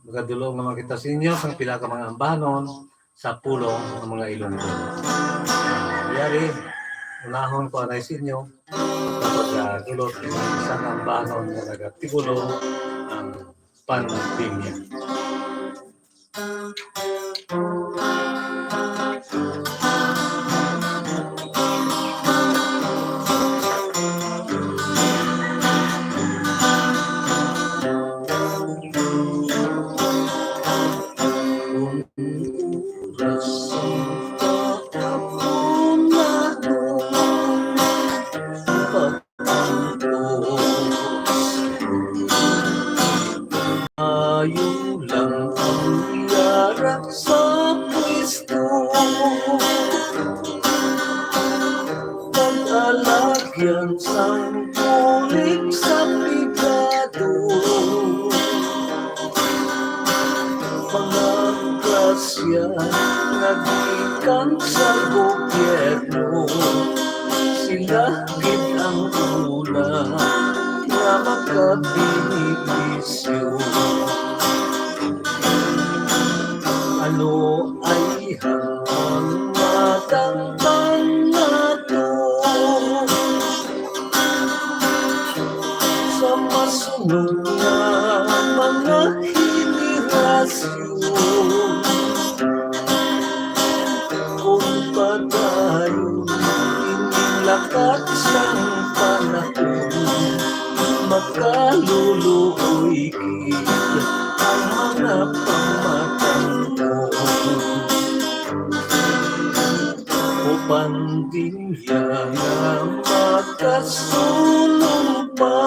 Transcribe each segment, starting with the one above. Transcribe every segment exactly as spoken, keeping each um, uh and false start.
Magadulong naman kita sa inyo sa pila ka mga ambanon sa pulong ng mga Ilonggo. Yari, unahon ko anay sa inyo, kapag uh, dulot isang ambanon nga nagatigulo ang pandemya. Ayo lang ang yara sa pwesto. Pag-alagyan sang kulik sa pigado. Mga grasya nga gikan sa gobyerno, sila gid ang una nga makabenepisyo. Ano ay ang matangtang nato sa masunod nga mga henerasyon? Kung padayon ining lakat sang panahon, makaluluoy gid ang mga pamatan-on. O pandemya nga makasulong pa,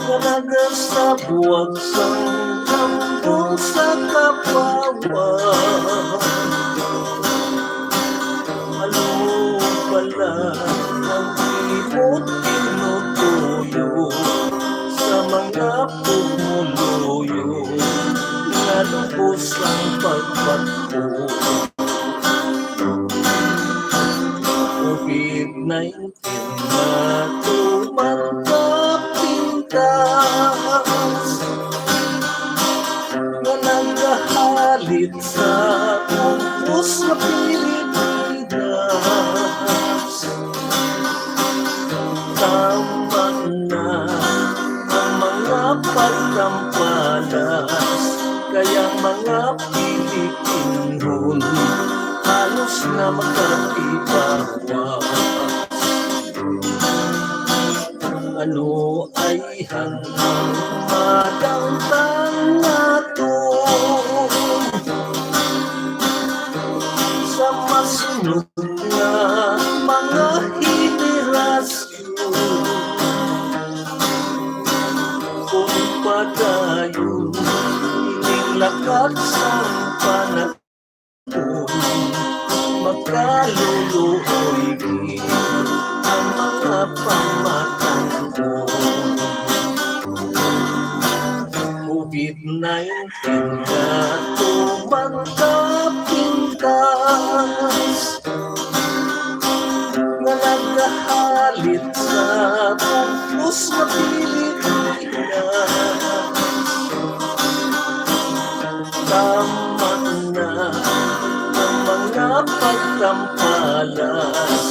nga nagasabuag sang tambong sa kapawa. Ano bala ang imo tinutuyo sa mga pumuluyo nga lubos ang pagpatko? COVID nineteen natuman kapintas nga nagahalit sa bug-os nga Pilipinas. Tama na ang mga pagtampalas, kay ang mga Pilipinhon halos na makatibawas. Ano ay ang madangtang nato sa masunod nga mga henerasyon? Kung padayon ining lakat sang panahon, makaluluoy gid ang mga pamatan-on. COVID nineteen natuman kapintas nga nagahalit sa bug-os nga Pilipinas. Tama na ang mga pagtampalas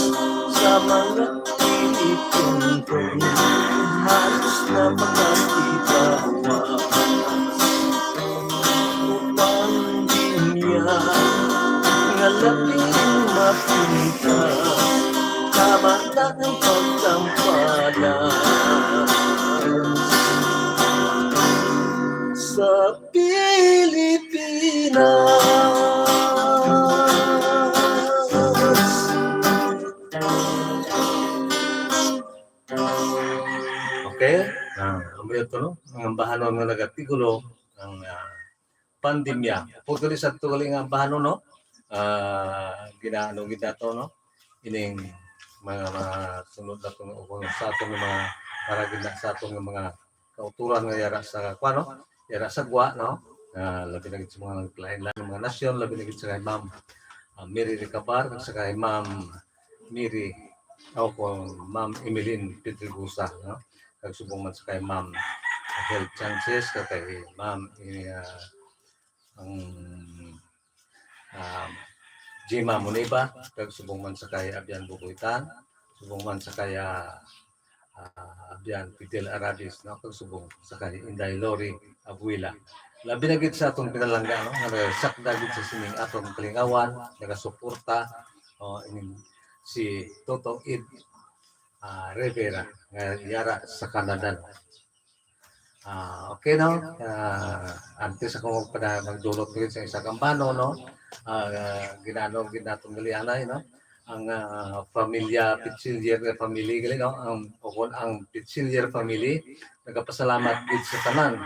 sa mga Pilipinhon, halos na makatibawas. Pandemya nga labing mapintas, tama na ang pagtampalas sa Pilipinas. Okay? Ah, amo yun to, no? Ang ambahanon nga nagatigulo ang, ah, pandemya. Pwede sa tugali nga ambahanon, no? Ah, ginaano gid nato, no? Ining mga, mga sunod nato nga, o kung sa aton nga mga, para gid na sa aton nga mga kauturan nga yara sa, kuwan, no? Yara sa gwa, no? Ah, labi na gid sa mga lain-lain nga mga nasyon, labi na gid sa kay Ma'am, ah, Mary Recabar, kag sa kay Ma'am Mary, o kung Ma'am Emeline Pedregosa, no? Kag subong man sa kay Ma'am health chances, kag kay Ma'am, eh, ah, ang, ah, Jima Muniba, kag subong man sa kay Abyan Bukuitan, subong man sa kay, ah, ah, Abyan Fidel Aradis, no, kag subong sa kay Inday Lori Abuela. Labi na gid sa atong pinalangga, no, nga nagsakda gid sa sining atong kalingawan, nagasuporta, o, ining si Toto Ed, ah, Rivera, nga yara sa Canada, no. Ah, okay, no? Ah, antes ako magpada-, magdulot ko sa isa kang bano, no? Ah, ginano, ginatunggalianay, no? Ang, ah, pamilya Pichillier nga family, gali, no? Ang, o kung ang Pichillier family, nagapasalamat gid sa tanan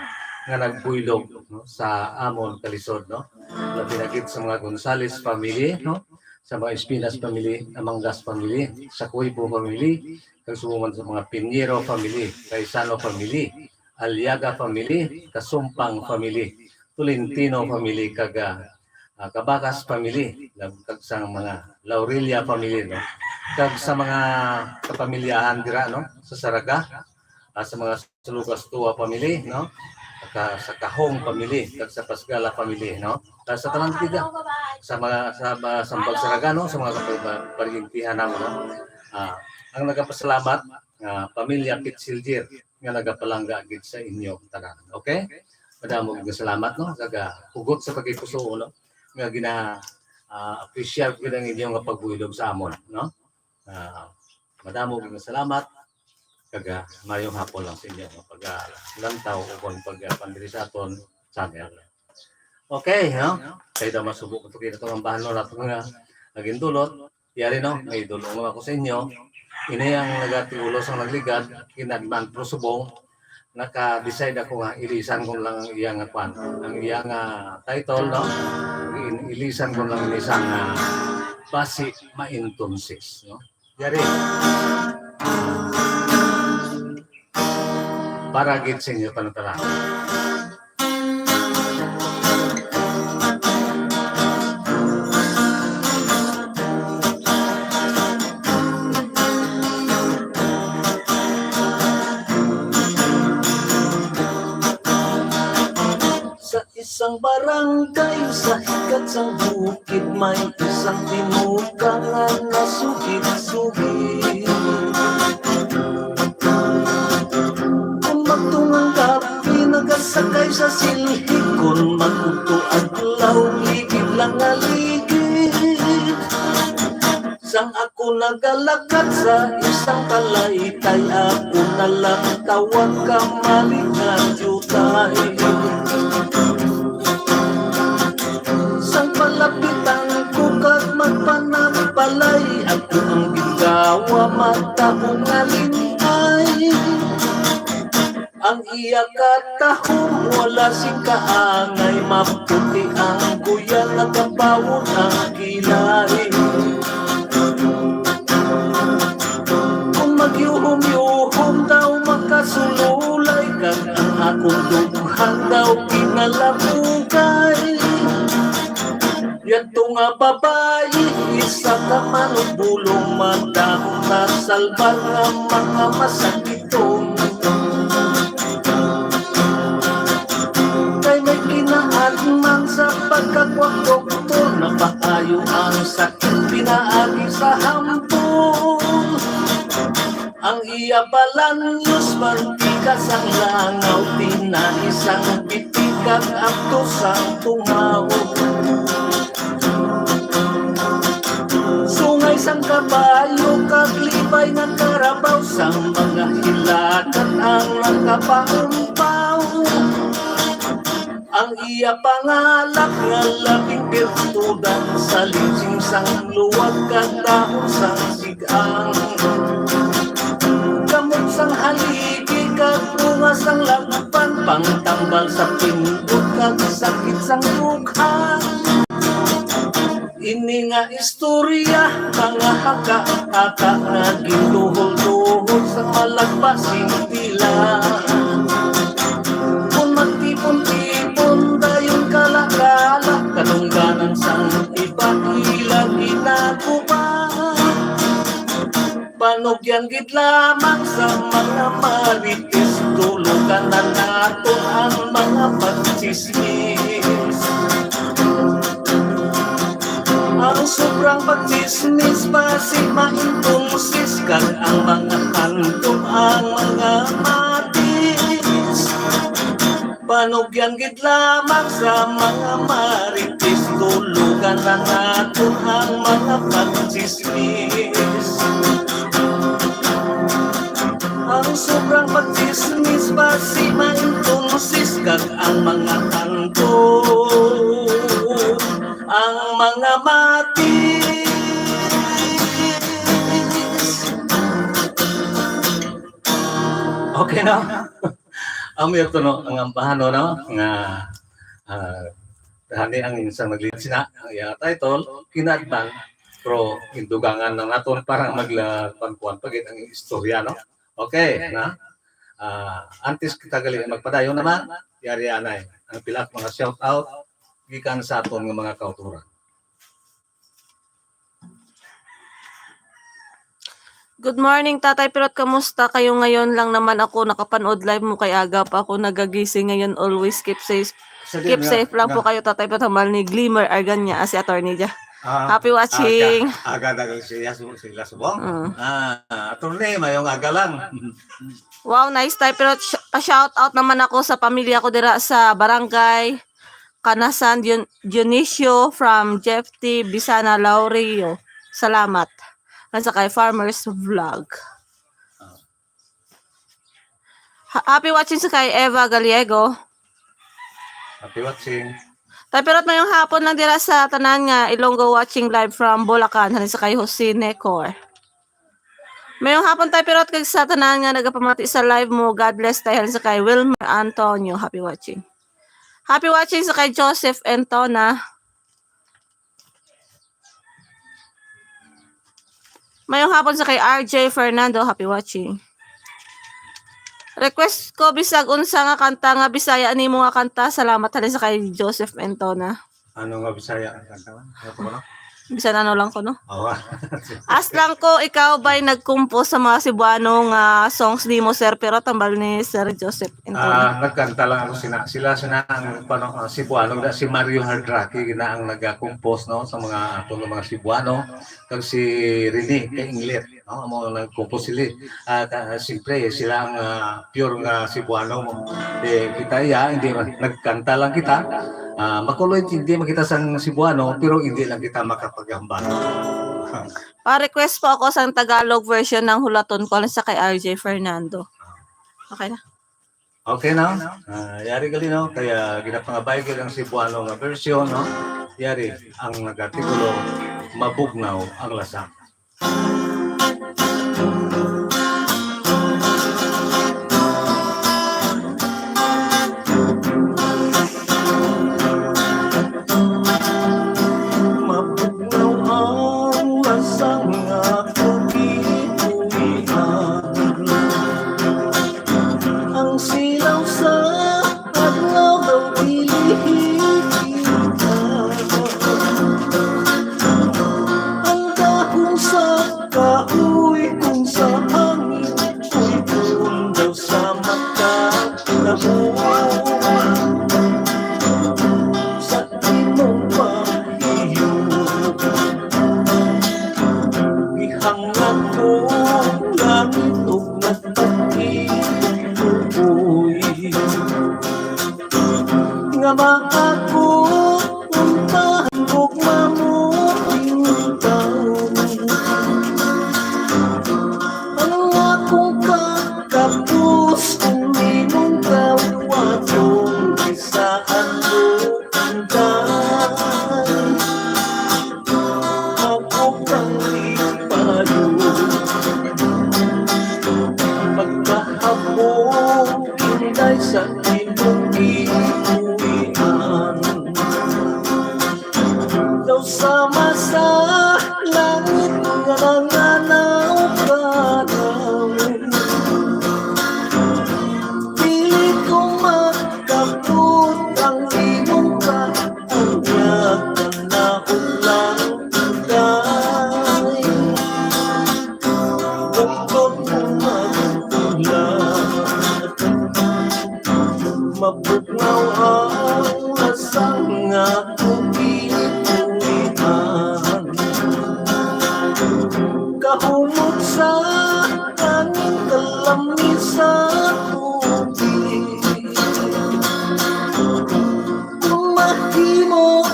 nga nagbuylog, no? Sa amon kalisod, no? Labi na gid sa mga Gonzales family, no? Sa mga Espinas family, Amangas family, sa Cuibo family, kag subong man sa mga Piñero family, Caisano family, Aliaga family, Kasumpang family, Tolentino family, kag, ah, ah, Cabacas family, kag sa mga Laurilla family, no? Kag sa mga kapamilyahan dira, no? Sa Saraga, ah, sa mga Sulugas Tua family, no? Sa, sa Kahong family, kag sa Pasgala family, no? Kag sa tanan gid, sa mga, sa mga Sambag Saraga, no? Sa mga kapag-, paryentihan namo, no? Ah, ang nagapasalamat, ah, pamilya Pitsilgir nga nagapalangga gid sa inyo tanan. Okay? Madamo gid nga salamat, no? Kag, ah, hugot sa pagkipusuo, no? Nga gina, ah, appreciate gid ang inyo nga pagbuylog sa amon, no? Ah, madamo gid nga salamat. Kag, ah, mayong hapon lang sa inyo nga paglantaw o kon pag, ah, pandiri sa aton channel. Okay, no? Kay daw masubo ko to, kay ito ang bahano nato nga nagindulot. Yari, no? May dulong ako sa inyo. Ini ang nagatiulo sang nagligad, kinagman pro subong, naka-decide ako nga ilisan ko lang iya nga kwan. Ang iya nga title, no? In-, ilisan ko lang ini sang, ah, Basi Maintonsis, no? Yari. Para gid sa inyo tanan-tanan. Sa isang barangay, sa hikat sang bukid, may isang tinuka nga nasugid-sugid. Kung magtungang gabi, nagasakay sa silhig, kung magudto adlaw, ligid lang nga ligid. Sang ako nagalakad sa isang talaytay, ako na lang tawag ka malingadyutay. Sang palapitan ko kag magpanagbalay, ako ang gingawa matahom nga lintay. Ang iya katahom wala sing kaangay, maputi ang guya, nakabawon ang kilay. Kung magyuhom-yuhom daw makasululay, kag ang akong dughan daw ginalabugay. Yadto nga babayi, isa ka manugbolong, madamo nasalbar nga mga masakiton. Kay may kinaadman sa pagkakwak doktor, napaayo ang sakit pinaagi sa hampon. Ang iya balanyos, mantika sang langaw, tinai sang bitik kag apto sang tungaw. Sungay sang kabayo kag lipay nga karabaw, sang mga hilakat ang nakapaumpaw. Ang iya pangalak nga labing birtudan, sa linsing sang luwag kag dahon sang sig-ang. Gamot sang haligi kag bunga sang lagpan, pangtambal sa pindot kag sakit sang dughan. Ini nga istorya, mga haka-haka nga ginduhol-duhol sa malagpas sing tila. Kon magtipon-tipon dayon kala-kala, kadungganan sang iba ila ginaguba. Panugyan gid lamang sa mga marites, Tulugan na naton ang mga pagtsismis. Ang sobrang pagtsismis basi maintungsis, kag ang mga handom ang mga matis. Panugyan gid lamang sa mga marites, tulugan na naton ang mga pagtsismis. Ang sobrang pagtsismis basi maintungsis, kag ang mga handom ang mga matis. Okay na? Amo to, no, ang ambahan, no, nga, ah, hani ang isang nagliwat sina, ang iya title, Kinaadman, pero indugangan lang naton para magla-, kuwan-kuwan pa gid ang istorya, no? Okay, na? Ah, antes kita gali magpadayon naman, yari anay, ang pila ka mga shout out gikan sa aton nga mga kauturan. Good morning, Tatay Pirot. Kamusta kayo? Ngayon lang naman ako nakapanood live mo kay aga pa ako nagagising ngayon. Always keep safe. Sa Keep din nga, safe lang po na- kayo, Tatay Pirot. Hambal ni Glimmer Arganya, ah, si Attorney Ja. Ah, Happy watching. Aga, aga na lang siya, su-, sila subong. Mm. Ah, attorney, mayong aga lang. Wow, nice, Tay Pirot. Sh-, pa-shout out naman ako sa pamilya ko dira sa barangay Kanasan, Dion-, Dionisio from Jeff T Bisana Laurio. Salamat. At sa kay Farmers Vlog. Ha-, happy watching sa kay Eva Gallego. Happy watching. Tay Pirot, mayong hapon lang dira sa tanan nga Ilonggo watching live from Bulacan. Halin sa kay Jose Necor. Mayong hapon, Tay Pirot, kag sa tanan nga nagapamati sa live mo. God bless, Tay. Halin sa kay Wilmer Antonio. Happy watching. Happy watching sa kay Joseph Entona. Mayong hapon sa kay R J Fernando. Happy watching. Request ko bisag unsa nga kanta nga Bisaya nimo nga kanta. Salamat halin sa kay Joseph Entona. Ano nga Bisaya ang kanta? Ano to, no? Bisan ano lang ko, no? Awa. As lang ko, ikaw ba'y nag-compose sa mga Cebuano nga songs nimo, sir? Pero tambal ni Sir Joseph Entona. Ah, nagkanta lang ako sina, sila sina ang, pano, ah, Cebuano, na si Mario Hardraque gina ang nag-compose, no, sa mga aton nga mga Cebuano, kag si Rene kay Inglet, no, amo nag-compose sila. Ah, ka-, siyempre, sila ang, ah, pure nga Cebuano mo. Eh, kita iya, hindi man, nagkanta lang kita. Ah, makulo, hindi man kita sang Cebuano, pero hindi lang kita makapaghambal. Pa-request po ako sang Tagalog version ng Hulaton Ko, alang sa kay R J Fernando. Okay na? Okay na? Ah, yari gali, no? Kaya ginapangabay gid ang Cebuano nga version, no? Yari ang nagatitulo, Mabugnaw ang Lasang. Mabugnaw ang lasang nga akong gipulian. Ang silaw sa adlaw daw dili kita. Ang dahon sa kahoy kung sa hangin, ulpon daw sa mata. Sa imong pag-iyo, gihanglan ko langit ug nagpag-iloy. Nga maako ang pahangkog mamuting taon. Ang akong kakapos kung imong kaluwaton, bisan mo ang daan. Ako kang lipayon, pagkahabog, inday sa imong gipulian. Daw sama sa langit nga nanganaw ka daw. Dili ko makapot ang imong kaanyag, panahon lang, inday. Bukod mo magbulag, Mabugnaw ang lasang nga kugipulian. Kahumot sa hangin, kalamni sa tubig. Kung mahimo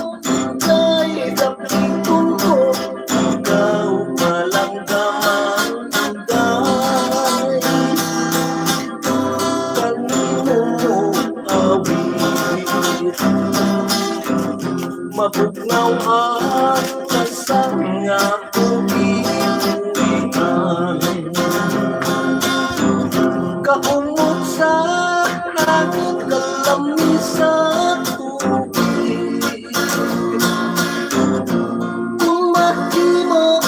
kay dapiton ko, ikaw palang gaman, day. Kanimo mo awit. Mabugnaw ang lasang nga kugipulian. Kahumot sa hangin, kalamni sa tubig. Kung mahimo,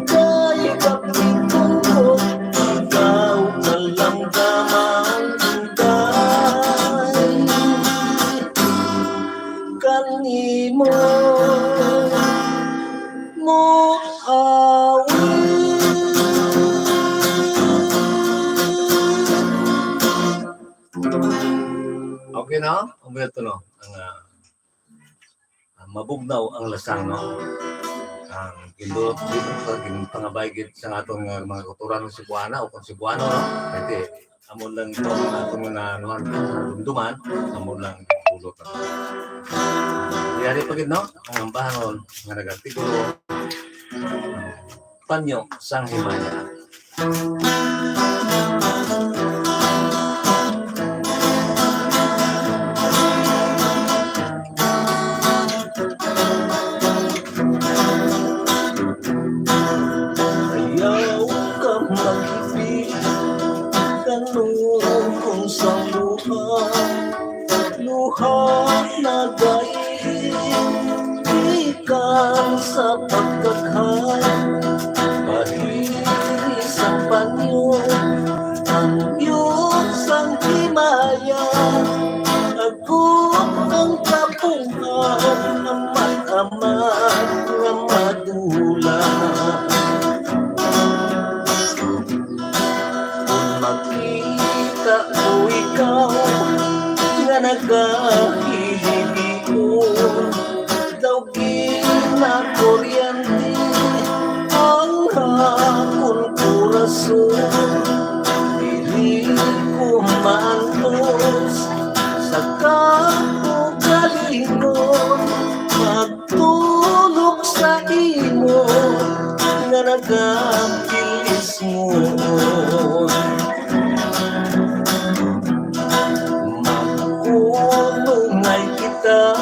kay kapiton ko, ikaw na lang gamang tunggay. Kanimo mo awit. Okay na? Kompleto, no? Ang, ah, ah, mabugnaw ang lasang, no? Ang gindulot dito sa ginpangabay gid sa aton nga mga kautoran ng Cebuana o kung Cebuano, no? Kasi amo lang ito ang aton nga nanuhan sa dumduman, amo lang ang gindulot. Yari pa gid, no? Ang ambahanon nga nag-artikulo, panyo sang himaya. Ayaw ka maghibi, kanunong kung sa luha, luha na gayon, gikan sa pagkaghan, pahiri sa panyo, ang biyog sang himaya, agom ang kapungan, amat-amat nga madula. Kung makita ko ikaw nga nagahilibion, daw ginakuryente ang akon korason. Dili ko maantos sa kaugalingon, magtulok sa imo nga nagapilisngon. Mag-unungay kita,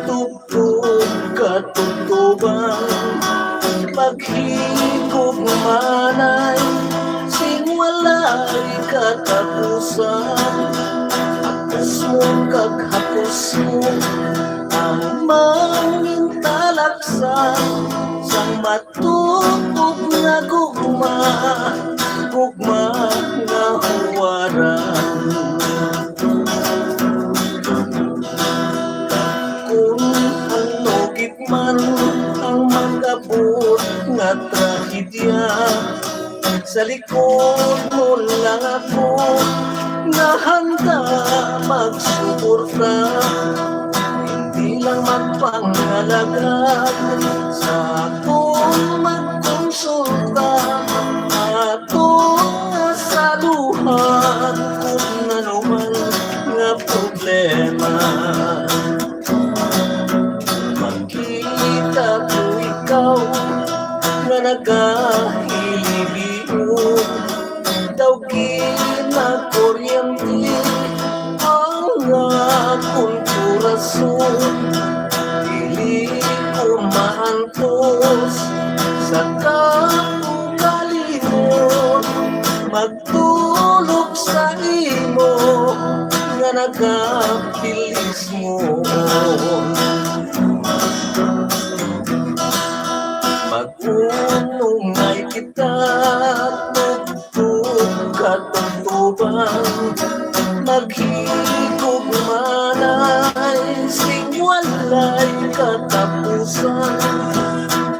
tubtob katubtoban, paghigugmanay sing walay katapusan. Hapos mo kag hapos mo ang mangin talaksan sang matutob nga gugma, gugma nga huwaran. Kung ano gid man ang mag-abot nga trahedya, sa likod mo lang ako nga handa magsuporta. Hindi lang magpangalagad sa akong magkonsulta, atong saluhan kung ano man nga problema. Makita ko ikaw nga nagahilibion, daw ginakuryente ang akon korason. Dili ko maantos sa kaugalingon, magtulok sa imo nga nagapilisngon. Mag-unungay kita, tubtob katubtoban, maghigugmanay sing walay katapusan.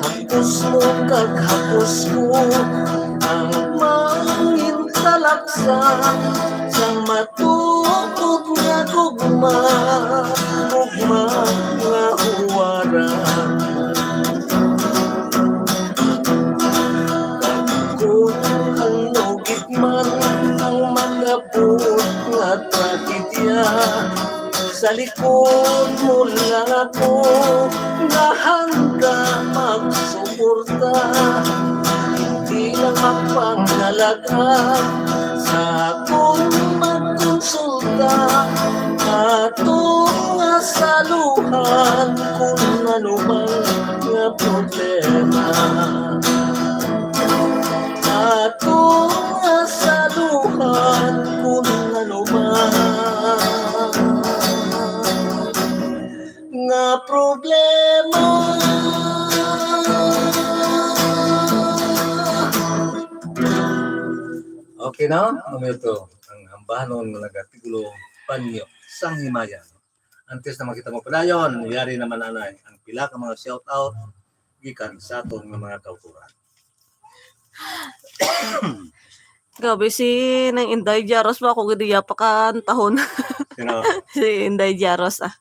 Hapos mo kag hapos ko ang mangin talaksan sang matutob Sa likod mo lang ako, nga handa magsuporta. Hindi lang magpangalaga, sa akong magkonsulta. Ato nga saluhan kung ano man nga problema. Ato nga saluhan kung ano man nga problema. Okay na? Ano ito? Ang ambahanon nga nagatigulo, panyo, sang himaya. Antes naman kita magpadayon, yari naman anay ang pila ka mga shout out gikan sa aton nga mga kauturan. Grabe, si Nang Inday Jaros ba ako gid iya pa kantahon. Sino? Si Inday Jaros, ah.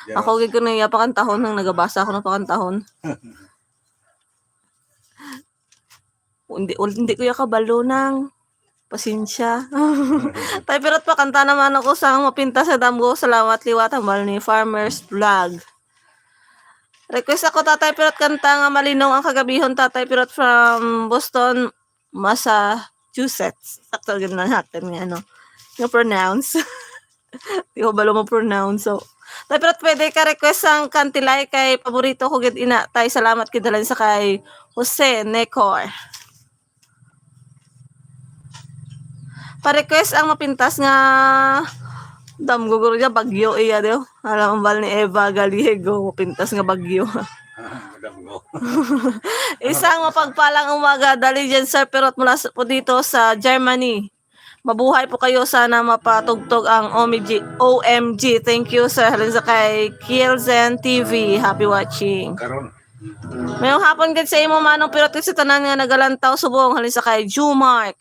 Jaros. Ako gid ko na iya pa kantahon nang nagabasa ako na pa kantahon. Hindi, hindi ko iya kabalo nang pasensya. Tay Pirot, pakanta naman ako sang mapintas nga damgo. Salamat liwat, hambal ni Farmers Vlog. Request ako, Tatay Pirot, kanta nga Malinong ang Kagabihon, Tatay Pirot from Boston, Massachusetts. Sakto gid na natin nga, ano, nga pronounce. Di ko balo mo pronounce. So, Tay Pirot, pwede ka request sang Kantilay kay paborito ko gid ina. Tay, salamat gid halin sa kay Jose Necor. Pa-request ang mapintas nga damgo, guro niya, bagyo iya, di ba? Alam, ang bal ni Eva Gallego, mapintas nga bagyo. Ah, damgo. Isang mapagpalang umaga, dali dyan, Sir Pirot, mula sa, po dito sa Germany. Mabuhay po kayo, sana mapatugtog ang O M G, O M G. Thank you, sir. Halin sa kay Kielzen T V. Happy watching. Karon. Mayong hapon gid sa imo, Manong Pirot, sa tanan nga nagalantaw subong. Halin sa kay Jumark.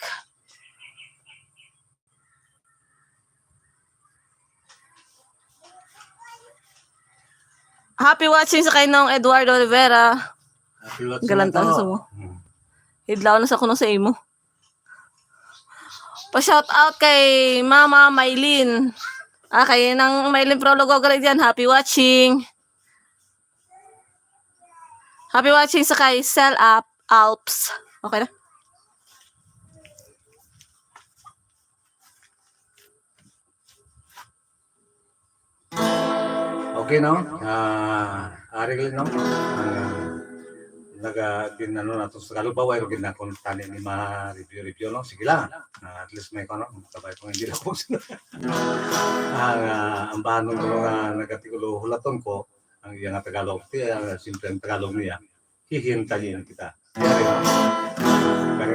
Happy watching sa kay Nong Eduardo Rivera. Happy watching. Galantaw na to. Sa mo. Hmm. Hidlaw na sa kuno sa imo. Pa-shout out kay Mama Maylin. Ah, kay Nang Maylin Prologo, gali dyan. Happy watching. Happy watching sa kay Sel Up Alps. Okay na? Okay, no? Ah, ari gali, no? Ang, ah, naga, gin-, ano, nato sa Tagalog ba, wala gid na kung tani ni ma-review-review, no? Sige lang. Ah, at least may, ano, makabay ko, hindi lang po. Ang, ah, ang bahanon ko nga nagatigulo hulaton ko, ang iya nga Tagalog, ti, ah, simple ang Tagalog niya. Hihintayin kita. Kaya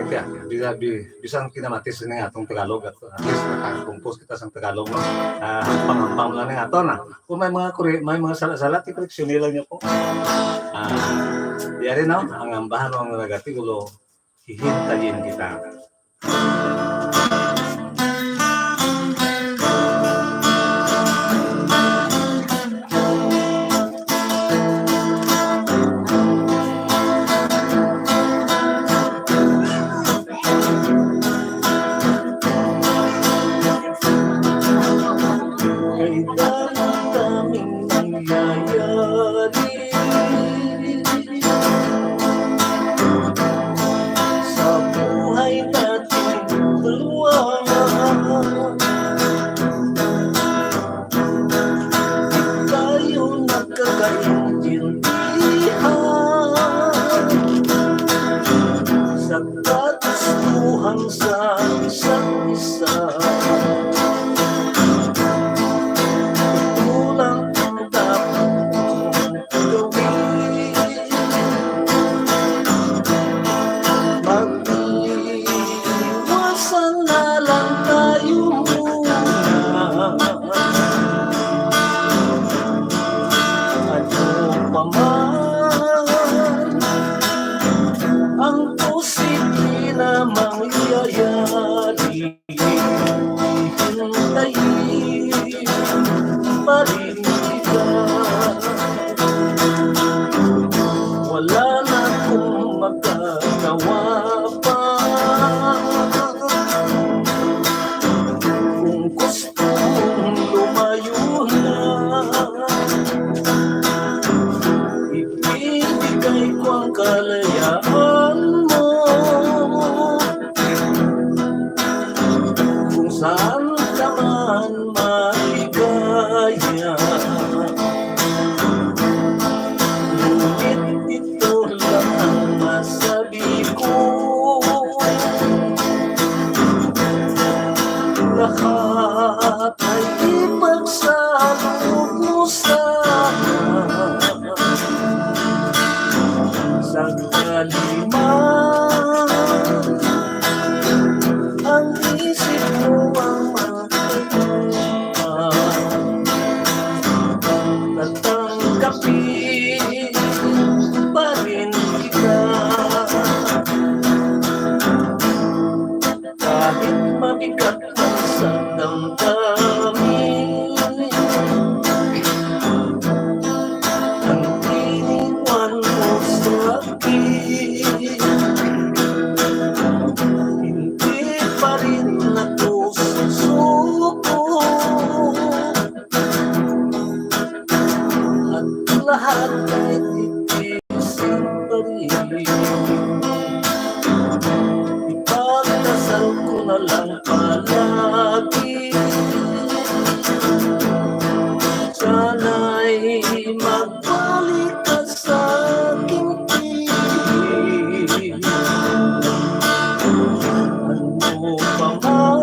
siya, bisa, bi-, bisan kinamatis na nga atong Tagalog, at at least nakakompose kita sa Tagalog, no? Ah, hampang-hampang lang nga ato na. Kung may mga kuri-, may mga sala-sala, ti koreksyon nila niyo po. Ah, yari, no? Ang ambahan ng nagatigulo, hihintayin kita. Kay damo kaming nangyayari sa buhay nating dalawa. Tayo nagkakaintindihan sa katustuhan sa isa't isa. Ito lang ang dapat gawin. Mag-iwasan na lang tayo muna. Ano pa man ang posible na mangyayari, hihintayin pa rin kita. Wala na akong magagawa pa. Kung gusto mong lumayo, Alog mo sa, sa kalima, ang isip mo ang mga tatanggapi pa rin kita. Kahit mabigat ang sa damdamin, ang iniwan mo sa akin, hindi pa rin ako susuko. At lahat ay tigisin pa rin. Ipagdasal ko na lang palagi, sana'y magbalik ka sa aking piling. Ano pa man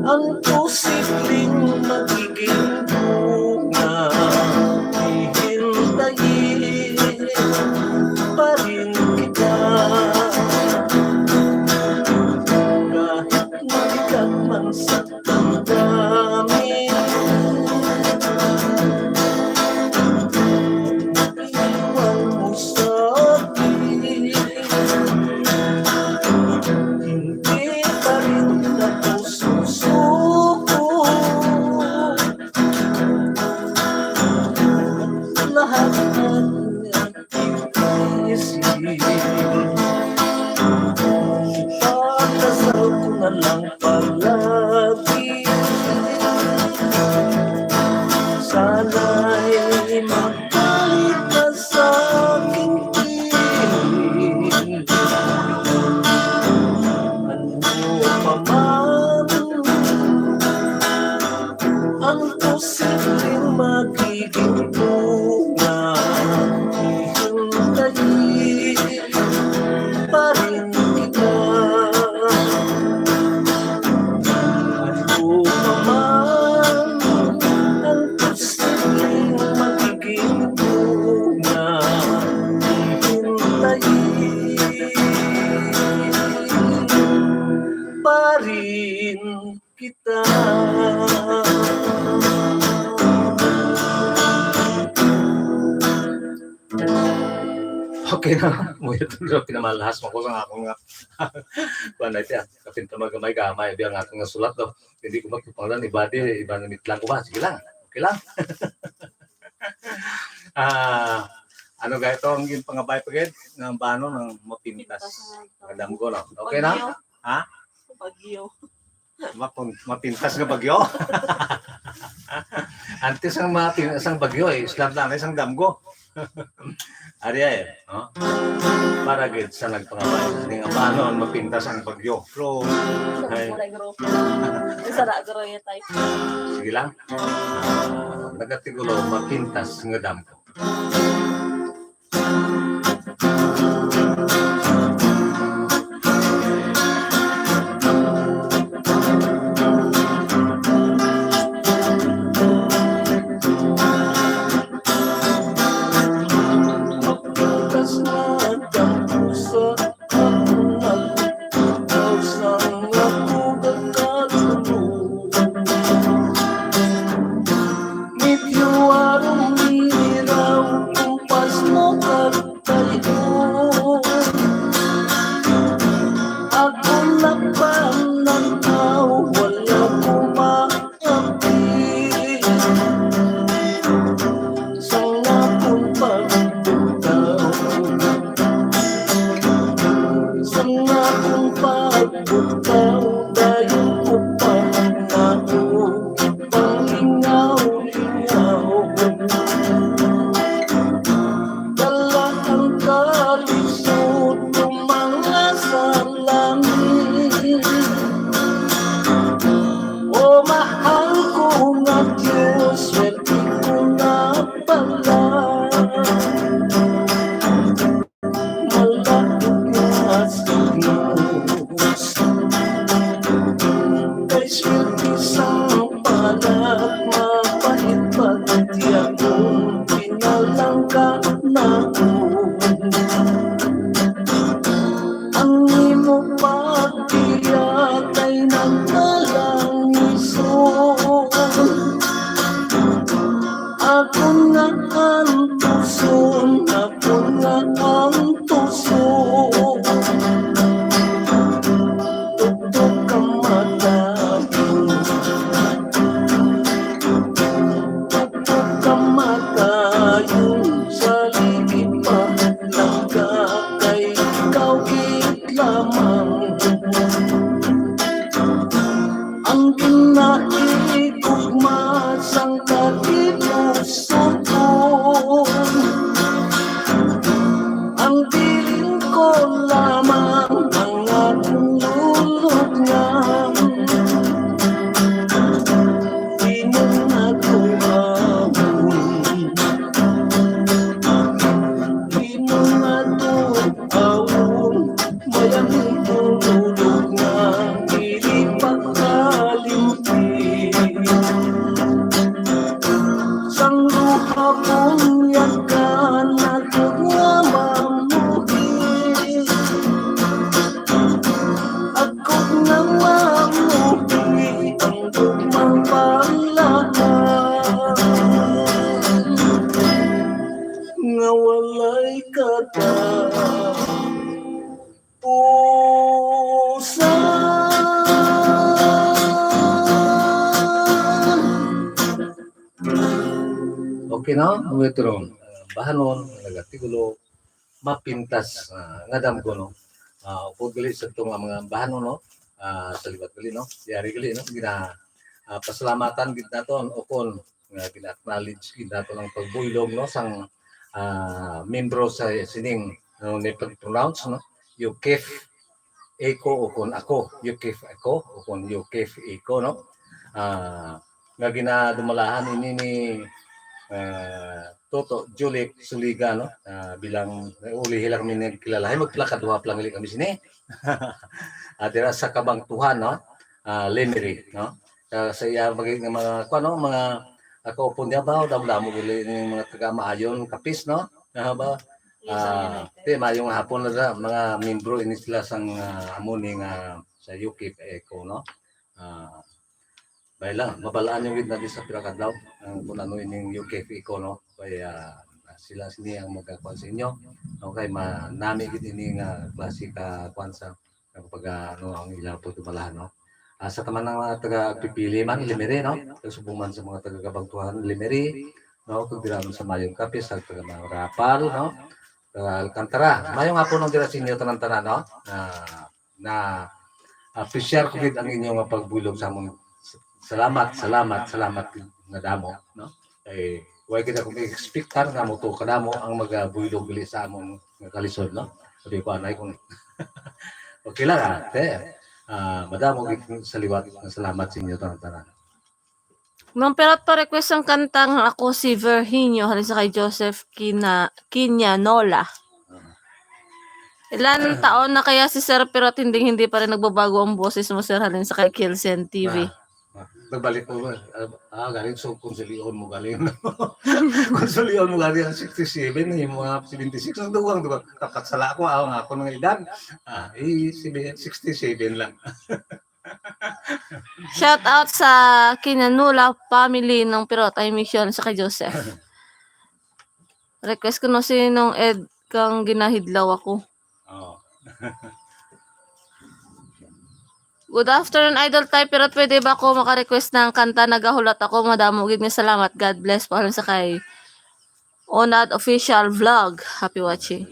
ang posibleng magiging bunga, hihintayin pa rin kita. Kahit mabigat man sa damdamin, iwan mo sa akin, hindi pa rin ako susuko. Lahat ng isip, ipagdasal ko na lang palagi. Sana'y magbalik ka sa aking piling. Ano pa man ang posibleng magiging bunga, hihintayin pa rin kita. Ano pa man ang posibleng magiging bunga, hihintayin pa rin kita. Okay na, mo ito nga pinamalahas mo ko sa akong nga. Kuan na ito, ah, kapin ta magamay-gamay, di ang akong nga sulat, no? Hindi ko magpapanglan, iba di, iba na mitlang ko ba? Sige lang, okay lang. Ah, ano ga ito ang ginpangabay pa gid? Nga bano ng mapintas. Pintas nga Madam ko, no? Okay na? Bagyo. Ha? Bagyo. Mapun-, mapintas nga bagyo. Antes ang mapintas ang bagyo, eh, islam na, isang damgo. Ari ay, no? Para gid sa nagpangabay, hindi nga paano ang mapintas ang bagyo. Pero, ay. Wala grupo. Isa na, guro yung type. Sige lang. Ah, nagatigulo, mapintas nga damgo. Medyo arong niraw, kumpas mo kagtayo. Ako na pananaw, wala ko maapil. Sang akon pagbutaw, sang akon pagbutaw, dayon ko pananaw. Panglingaw-lingaw. Dala ang kalisod, mga salamin. O mahal ko nga Diyos, swerte ko na pala. Malapit na si Diyos. Kay swerte sang Nakikugma sang katipuson. Ang bilin ko lamang ang akong lulubngan. Di mo na ko amon. Di mo na ko amon. May ang tulog nga dili pagkalimti. Sang duha kong yakan, ako nga mamuhi. Ako nga mamuhi ang gugmang panglakan. Nga walay katapusan. Okay, no? Ang metro, ah, bahanon, nagatigulo, mapintas, ah, nga damo ko, no? Ah, upod gali sa itong, ah, mga bahanon, no? Ah, sa liwat gali, no? Yari gali, no? Gina, ah, pasalamatan gid naton, o kon, nga gina-acknowledge gid naton ang pagbuylog, no? Sang, ah, membro sa sining, ano ni pag-pronounce, no? Yukif Eco o kon ako, Yukif Eco o kon Yukif Eco, no? Ah, nga ginadumalahan ini ni, ah, Toto Julic Suliga, no? Ah, bilang, ulihi lang kami nagkilala. Hay, magplakaduha pa lang gali kami sini. Ah, dira sa Kabangtuhan, no? Ah, Lemery, no? Ah, sa iya, mga, mga, kuwan, no? Mga, ah, kaupod niya ba? Damo-damo gali ni mga taga Maayon, Capiz, no? Ah, ba? Yes, Ah, United. Te, mayong hapon na sa mga membro ini sila sang, ah, amo ni nga sa Yukif Eco, no? Ah, bay lang, mabalaan niyo gid na di sa pila ka adlaw ang kung ano ining Yukif Eco, no? Kaya, ah, sila sini ang magkakuan sa inyo. Okay, manami gid ini nga klase ka kuan sa ang pag, ah, ano, ang ilang pagdumalahan, no? Ah, sa taman ng mga taga Pipili man, Lemery, no? Subong man sa mga taga Kabangtuhan, Lemery, no? Kag dira man sa Maayon, Capiz, sa taga mga Rapal, no? Taga Alcantara. Mayong hapon ang dira sa inyo tanan-tanan, no? Ah, na, ah, appreciate ko gid ang inyo nga pagbuylog sa amon. Salamat, salamat, salamat nga damo, no? Eh, way gid akong expectar nga mo to kadamo ang magabuylog gali sa amon nga kalisod, no? Sabi ko, anay, kung okay lang, ah, te. Ah, madamo gid sa liwat nga salamat sa inyo tanan-tanan. Ma'am, pero pa-request ang kanta nga Ako si Virginio, halin sa kay Joseph Kina-, Quiñanola. Ah. Ilan taon na kaya si Sir Pirot, hindi, hindi pa rin nagbabago ang boses mo, sir, halin sa kay Kilsen T V? Ah, ah. Nagbalik ko, ah, ah, galing, so, kung sa Leon mo galing. Kung sa Leon mo galing, ang sixty-seven, yung mga seventy-six, ang duwang, duwang, kapatsala ko, ah, ang ako ng edad. Ah, eh, sixty-seven lang. Shout out sa Kinanula family ng Pirot, ay, mission sa kay Joseph. Request ko no si Nong Ed kang Ginahidlaw Ako. Oo. Good afternoon, Idol Tay Pirot. Pwede ba ako maka-request ng kanta? Nagahulat ako. Madamo gid nga salamat. God bless po. Alam sa kay Onad Official Vlog. Happy watching.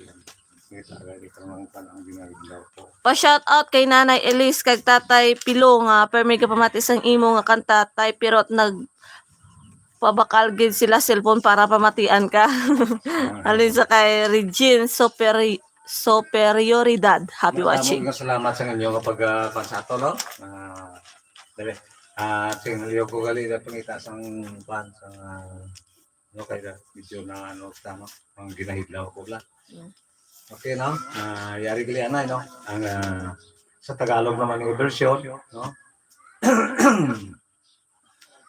Kita lagi ito ng kanang Ginahidlaw Ako. Pa-shout out kay Nanay Elise kag Tatay Pilo nga permi ka pamati sang imo nga kanta, Tay Pirot, nagpabakal gid sila cellphone para pamatian ka. Ah. Alin sa kay Regine Superi-, Superioridad. Happy Madamo watching. Nga salamat sa inyo nga pag, ah, kuwan sa ato, no? Ah, dali. Ah, tinaliw ko gali na pangita sang kuwan, sang, ah, ano kaya, medyo na ano, tama, ang Ginahidlaw Ako lang. Yeah. Okay, no? Ah, yari gali anay, no? Ang, ah, sa Tagalog naman yung version, no?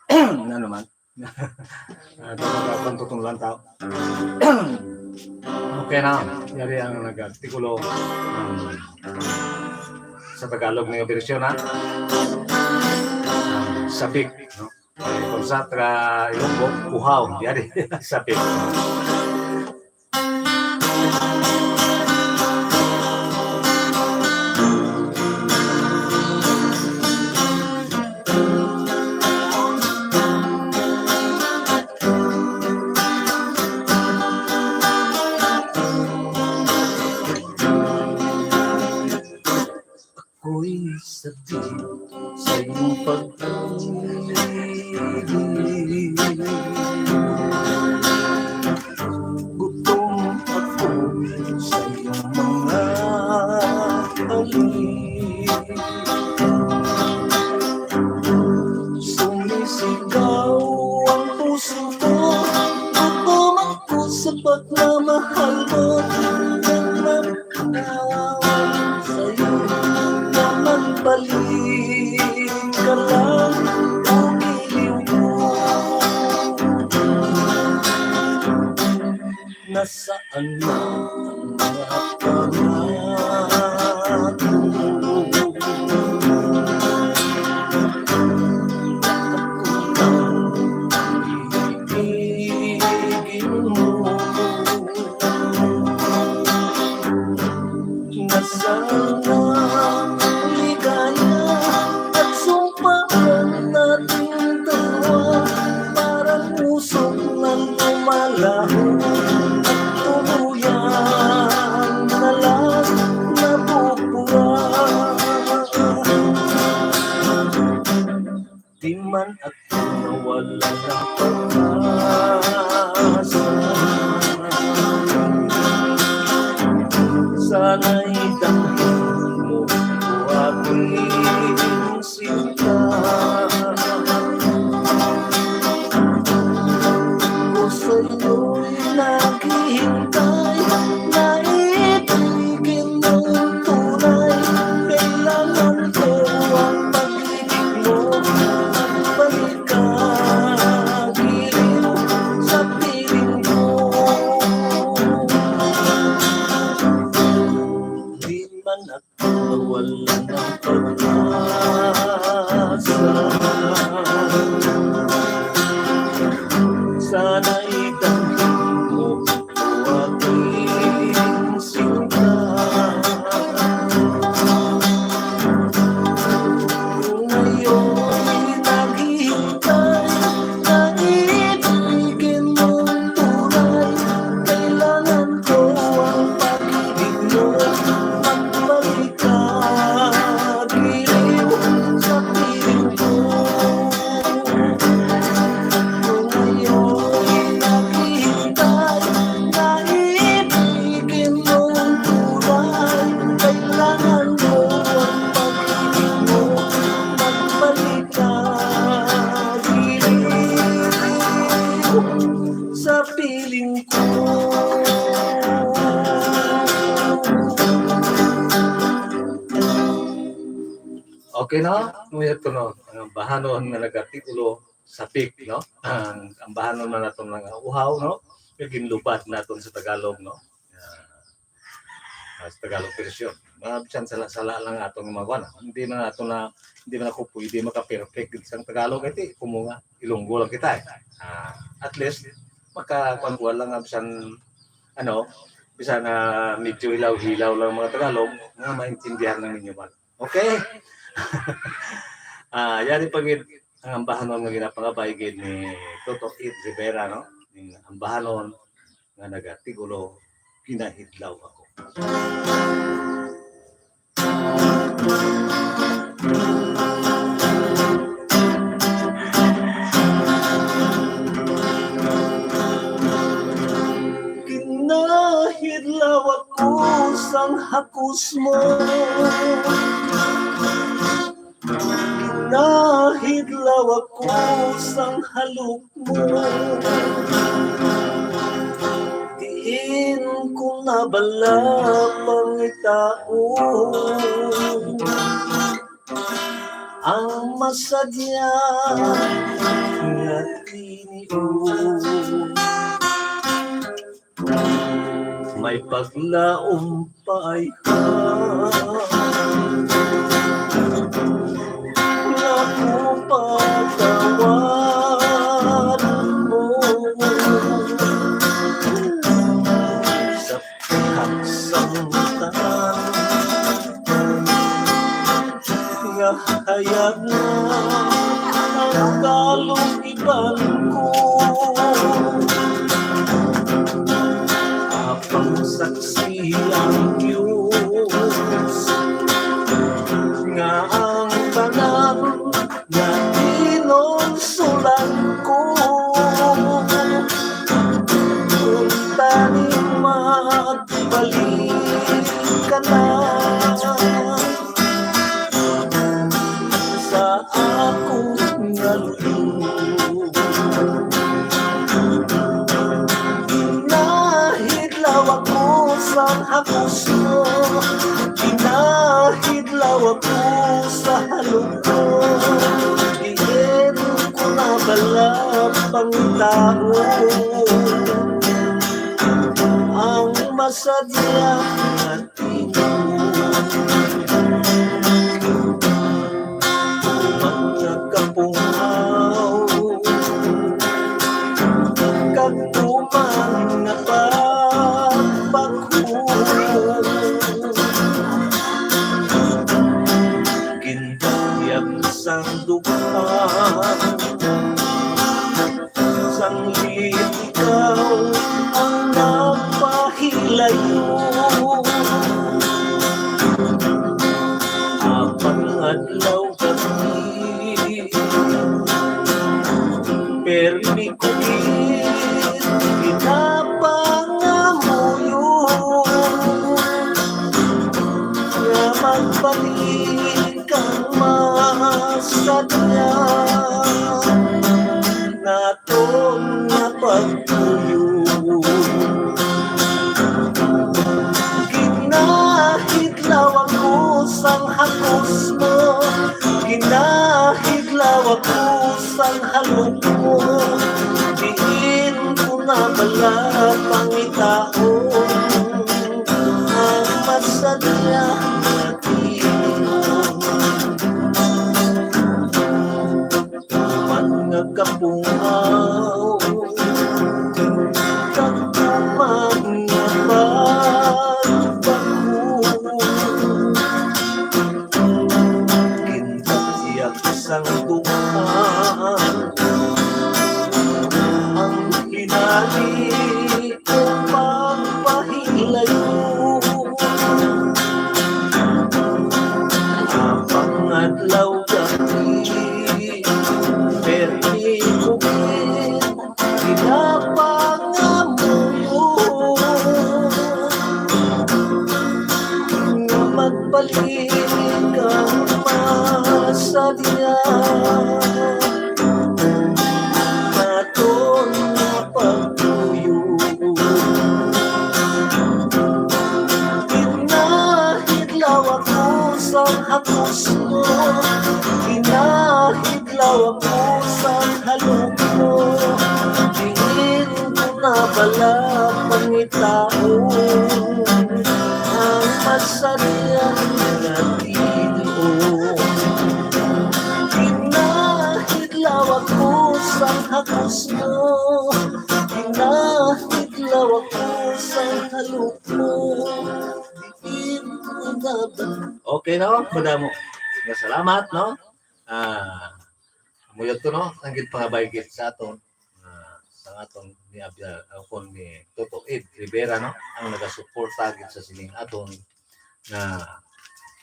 Ano naman? Ah, ito, magkakantutong lang tao. Okay na. Yari ang nag-artikulo, um, sa Tagalog na yung version, ha? Um, sapik, no? Ay, kung sa taga Ilonggo, uhaw. Yari, sapik. Ako'y sadya sa imong pagtuo. Ikaw ang puso ko, ako man ko sa pagmamahal mo. Nagmamahal sa'yo, naman balik ka lang, ang iliw ko. Nasaan na ang mga panahon? Ibigin mo. Nasaan na ang ligaya at sumpaan nating dalawa? Parang usok na lumalaho at tuluyan na lang nabubura. Di man ako nawala ng pag-asa. Sana'y damhin mo ang aking sinta. Ako sa'yo'y naghihintay, na ibigin mong tunay. Kailangan ko ang pag-ibig mo. Magbalik ka, giliw sa piling ko. Di man ako nawala ng pag-asa. Sana'y damhin mo ang aking sinta. Ngayon'y naghihintay, na ibigin mong tunay. Kailangan ko ang pag-ibig mo. Magbalik ka, giliw sa piling ko. Ngayon'y naghihintay, na ibigin mong tunay. Kailangan ko ang pag-ibig mo. Magbalik ka, giliw sa piling ko. Okay, no? Mayat ko, no? Ang ambahanon nga nagatitulo Sapik, no? Ang ambahanon man naton nga uhaw, no? Nga ginlubad naton sa Tagalog, no? Ah, ah, sa Tagalog version. Mga bisan sala-sala lang atong mga kuwan, ah. Hindi man ato na, hindi man ako pwede maka-perfect sa Tagalog, kay kumo nga Ilonggo lang kita, eh. Ah, at least, makakuwan-kuwan lang nga bisan, ano, bisan na medyo hilaw-hilaw lang mga Tagalog, nga maintindihan lang ninyo man. Okay? Ah, yari pa gid ang ambahanon nga ginapangabay gid ni Toto Ed Rivera, no? Ning ambahanon nga nagatigulo, Ginahidlaw Ako. Ginahidlaw ako sang hakos mo. Ginahidlaw ako sang halok mo. Diin ko na bala pangitaon ang masadya nga tinion. May paglaom pa ay nga ko patawad mo sa pagkasangtan. Nga hayag na ang kalugiban ko. Apang saksi ang Dios nga ang tanan nga kinonsulan ko. Kung tani magbalik ka na sa ako nga luyo. Nahidlaw ako sang hakos mo, ginahidlaw ako sa halok mo. Diin ko na bala pangitaon ang masadya nga tingog. Mga kapungaw, kag tuman nga pagpakul, ginduyag sang dughan, sang ikaw ang nagpahilayo. Apan adlaw gab-i, permi ko gid ginapangamuyo nga magbalik ang masadya naton nga pagpuyo. Ginahidlaw ako sang hakos mo, ginahidlaw ako sang halok mo. Diin ko na bala pangitaon ang masadya nga tingog. Tuman nga kapungaw, kag tuman nga pagbago, ginbatiyak sang dughan ang hinali kong pagpahilayo. Apan adlaw gab-i, permi ko gid ginapangamuyo nga magbalik ang masadya naton nga pagpuyo. Ginahidlaw ako sang hakos mo, ginahidlaw ako sang halok mo. Diin ko na bala pangitaon ang masadya nga tingog. Ginahidlaw ako sang hakos mo, ginahidlaw ako sang halok mo. Diin ko na ba- Okay, no? Madamo nga salamat, no? Ah, amo yun to, no? Ang ginpangabay gid sa aton, ah, sa aton ni Abya, ah, kon ni Toto Ed Rivera, no? Ang nagasuporta gid sa sining aton nga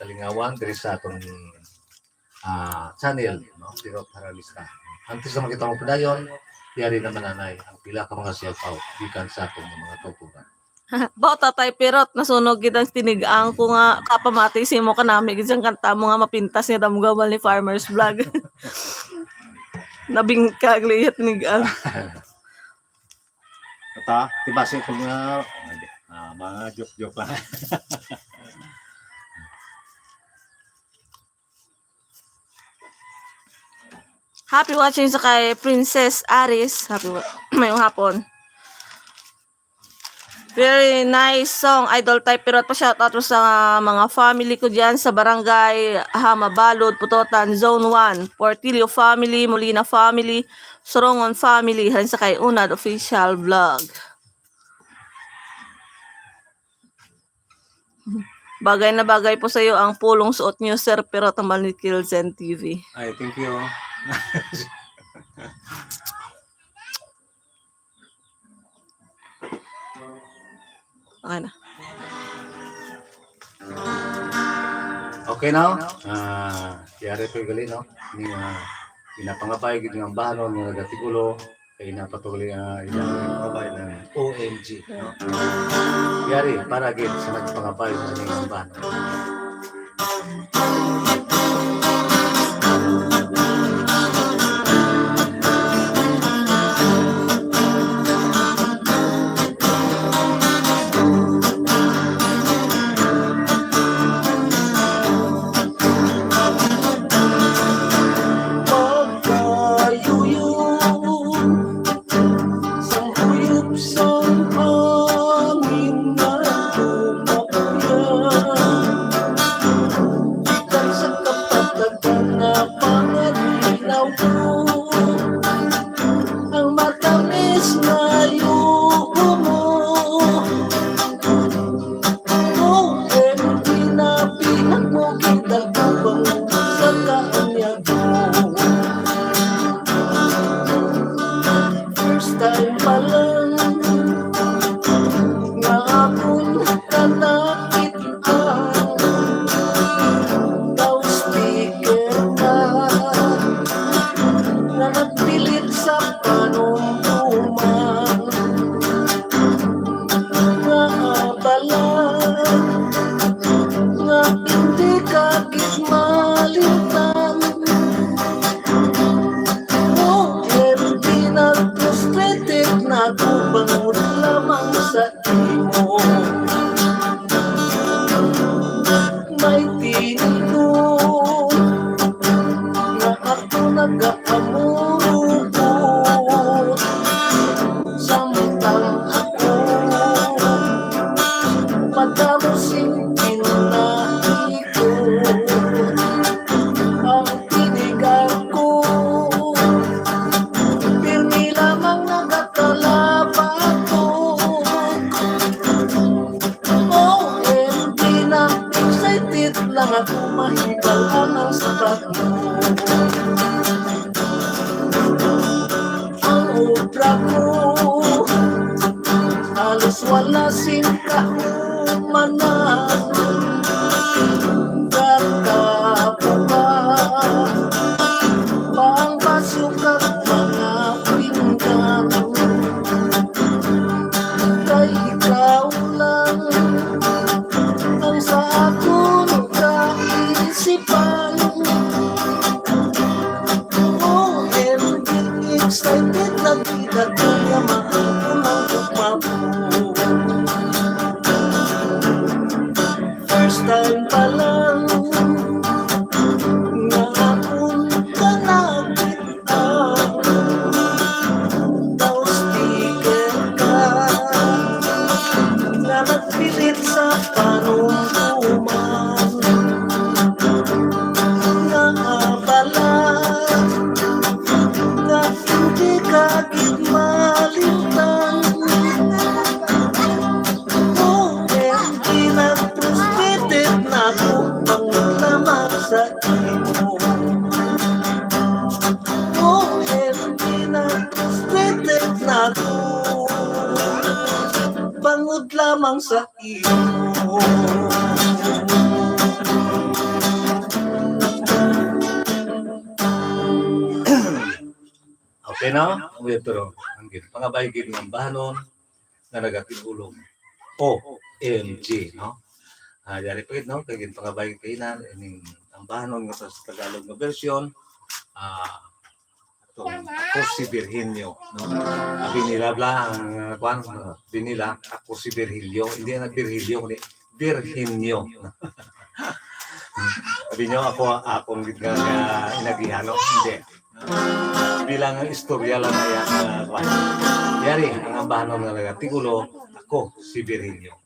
kalingawan diri sa aton, ah, channel, no? Pirot Haralista. Antes na makita mo padayon, yari naman, anay, ang pila ka mga shout out gikan sa aton nga mga kauturan. Baw, Tatay Pirot, nasunog gid ang tinig-ang ko nga kapamati sa imo kanami gid sang kanta mo nga mapintas nga damgawal ni Farmer's Vlog. Nabingkag liya tinig-ang. Ata, tibasi ko nga, ah, mga joke-joke lang. Happy watching sa kay Princess Aris. Happy wa-, mayong hapon. Very nice song, Idol Type. Pero pa shout out mo sa mga family ko dyan sa barangay Hamabalod, Putotan, Zone one, Portillo family, Molina family, Sorongon family, han sa kay Unad Official Vlog. Bagay na bagay po sa iyo ang pulong suot niyo, Sir Pirot, tambal ni Kilzen T V. Ay, thank you. Okay na. Okay na, oh. Ah, yari po gali, no? Ni, ah, ginapangabay gid nga ambahanon nga nagatigulo, kay napatuli, ah, ila ang pangabay ng O M G, no? Yari, para gid sa nagpangabay sa ining ambahanon. sa panumduman. Nga abala, nga hindi ka gid malimtan. O M G, na-frustrated na ko bangod lamang sa imo. May tinigo nga ako nagakamugot, samtang ako madamo sing pinaikot. Ang tinigal ko, pirmi lamang nagatalapakok. O M G, na excited lang ako mahibal-an ang sapat mo. Ang obra ko halos wala sing kahumanan. Gakabuka pa ang baso kag mga pinggan. Kay ikaw lang ang sa akon kaisipan. O M G, excited na gid ako nga maangkon ang gugma mo. First time pa lang nga akon ka nakit-an. Daw sticker ka nga nagpilit sa panumduman. Nga abala, nga hindi ka gid malimtan. O M G, na-frustrated na ko bangod lamang sa imo. O M G, na-frustrated na ko bangod lamang sa imo. Okay, no? Ang, pero ang gid, pangabay gid nga ambahanon nga nagatig-ulo. O M G, no? Ah, yari pa gid, no? Kay gid pangabay kay na ining ambahanon nga sa Tagalog nga version. Ah, atong Ako si Virgilio, no? Abi nila bla ang, ah, kwan, ah, abi nila, Ako si Virgilio. Hindi na Virgilio, kundi Virginio. Abi nyo, ako, akong gid nga, nga inagihan, no? Hindi. Bilang istorya lang na yan, ah, kwan. Yari, ang ambahanon nga nagatig-ulo, Ako si Virgilio.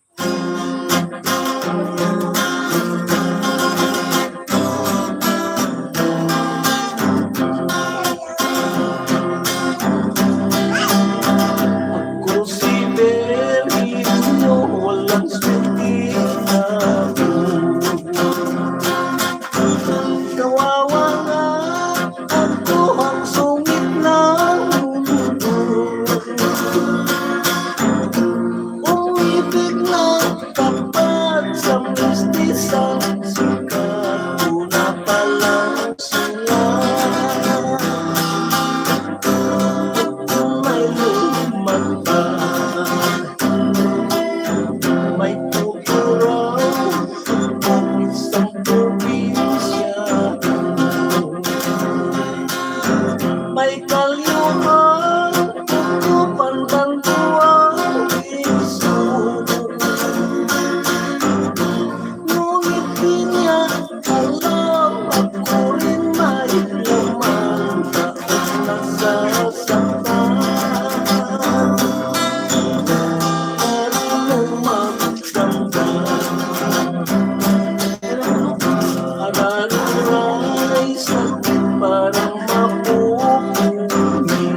Ako si Virgilio, walang swerte ako. Kawawa nga ako ang sungit ng mundo. Umibig na kapag sa mistisang sikat ko na palang sila. Kung may lumagpas, may tuturaw ang isang probinsya. May kalyuhan, tutupan kang buhay, iso. Ngunit di niya alam, ako rin may laman, taon nasasaktan. Marunong magdamdam. Ang araruray sakit parang mapupuni.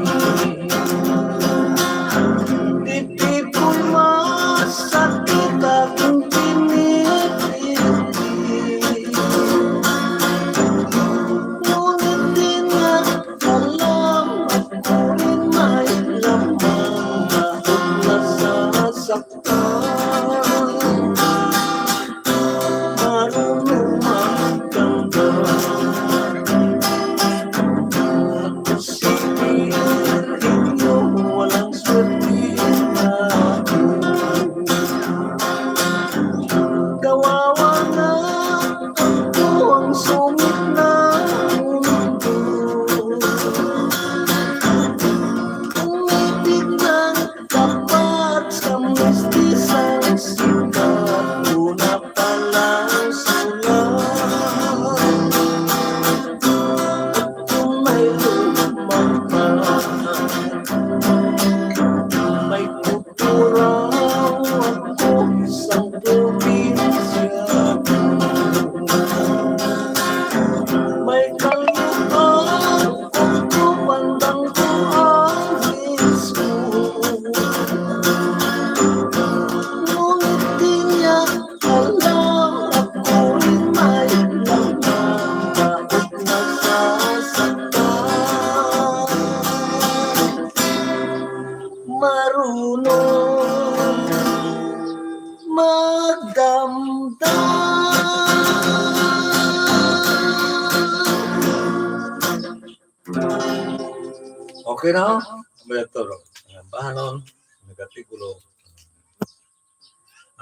Okay na, oh. Ang mga turo. Ang bahanon, nagatikulo.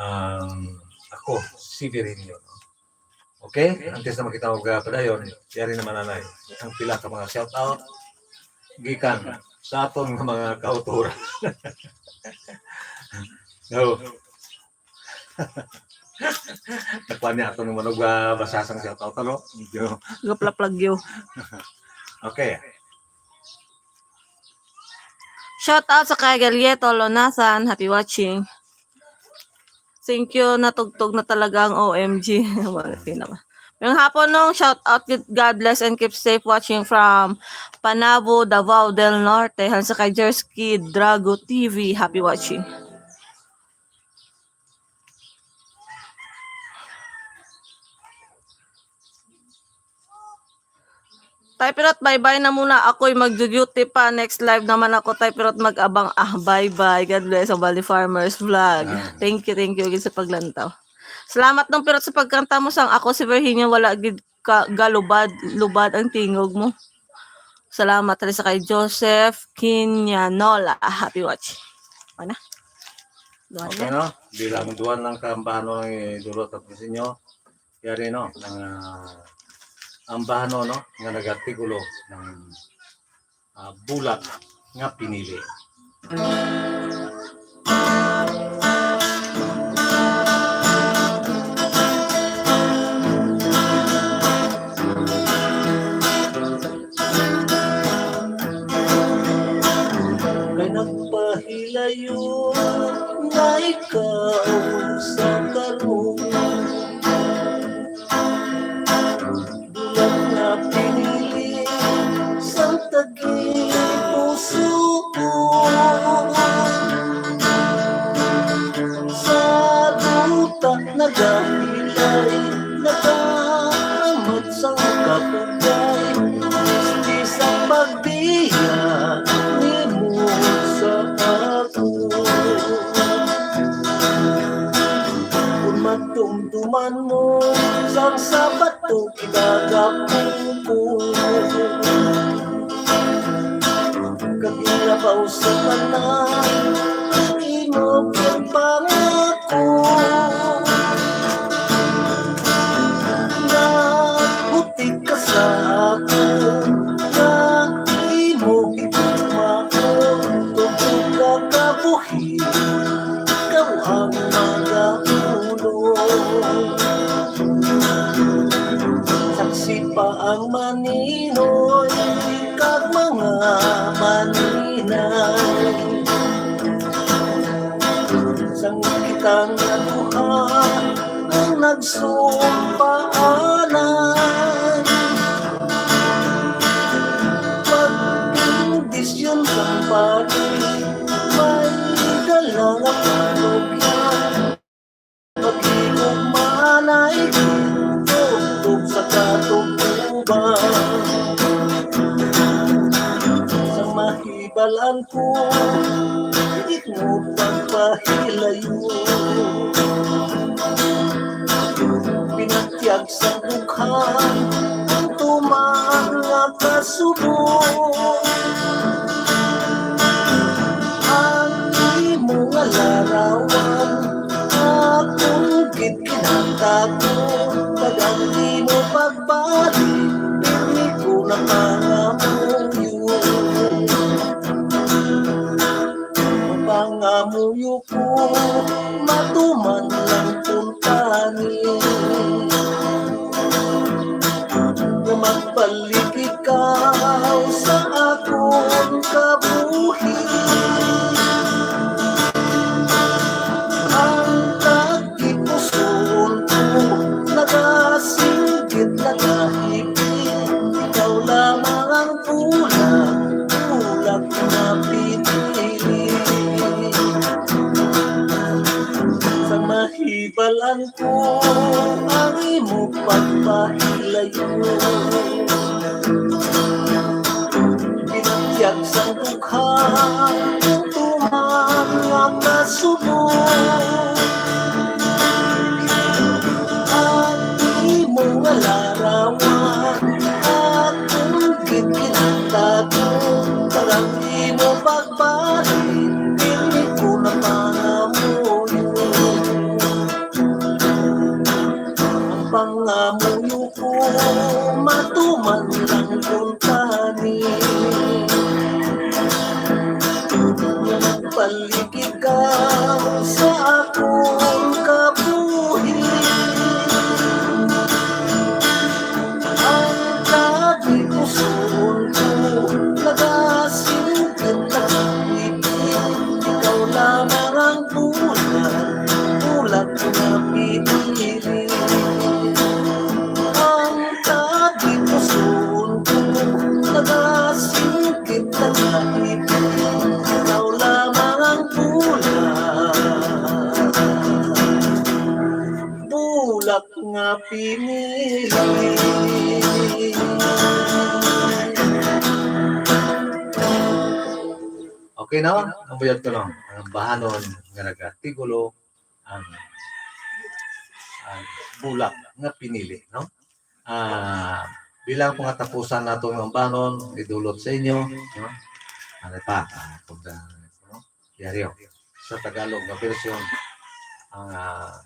Um, ako, Severino. No? Okay? Antes na makita ko ka padayon, yari naman, anay. Ang pila ka mga shout out, gikan sa aton nga mga kauturan. No. Nakuha niya aton nga manugwa, basa sang shout out, ano? Medyo Gaplaplagyo. Okay. Shout out sa kay Galieto Lonasan. Happy watching. Thank you, natugtog na talaga ang O M G. Wala, okay na ba? Ngayong hapon, no, shout out, good, God bless and keep safe, watching from Panabo, Davao del Norte. Han sa kay Jersky Drago T V. Happy watching. Tay Pirot, bye-bye na muna. Ako'y magdu-duty pa. Next live naman ako, Tay Pirot, mag-abang. Ah, bye-bye. God bless ang Bali Farmers Vlog. Ah. Thank you, thank you again sa paglantaw. Salamat, Nong Pirot, sa pagkanta mo sang Ako si Virginia, wala gid ka galubad, lubad ang tingog mo. Salamat rin sa kay Joseph Quiñanola. Happy watch. Ano? Duha Okay, na. No? Bilang duwan lang ka ang bahano ng idulot at sa inyo. Yari, no? Ang, ah, ang bahano, no? Nga nagatikulo ng, ah, bulat nga pinili. Kay nagpahilayo na ikaw sa karong bulat nga pinili sang tagipusoon. Sa duta nagahilay, nagaamad sang kapugay, isti sa pagbiya nimo sa ako. Kung matumduman mo sang sabat to kita gapupo, kag ilabaw sa tanan ang imo pagpangako. Nagbutig ka sa ako, nga imo gitumaon, tubod ka kabuhi, ikaw ang magaulo. Saksi pa ang maninoy kag mga maninay. Sang kita nga duha ang nagsumpaanan, pagbendisyon sang pari, may dala nga parokya. Paghigugma anay, tubtob sa katutuban. Sa mahibal-an ko, di mo pagpahilayo. Pinatiyag sa dughan ang tuman nga kasubo. Ang imo nga larawan akon gid ginatago, kag ang imo pagbalik, pirmi ko nakangamuyo. Ang pangamuyo ko matuman lang kuntani. Nga magbalik ikaw sa akon kabuhi. Ang tagipusoon ko nagasinggit, nagahibig, ikaw lamang ang bulag, bulag nga pinili. Sa mahibal-an ko ang imo pagpahilayo. Pinatiyag sang dughan ang tuman nga kasubo. Ang imo nga larawan akon gid ginatago, kag ang Pagbalik, pirmi ko na pangamuyo. Ang pangamuyo ko, matuman lang kuntani. Balik ikaw sa akong kabuhi. Ang tabi pusoon ko, nagasingkit, nagapiti. Ikaw lamang ang bulag, bulag nga pinili. Ang tabi pusoon ko, nagasingkit, nagapiti. Ikaw lamang ang bulag, bulag nga pinili. Okay, no? Ang bayad ko, no? Ang bahanon nga nagatigulo ang, ang bulak nga pinili, no? Ah, bilang pangatapusan nato ang bahanon, idulot sa inyo, no? Ano pa? Ah, pag, ah, no? Diaryo. Sa Tagalog nga version, ang, ah,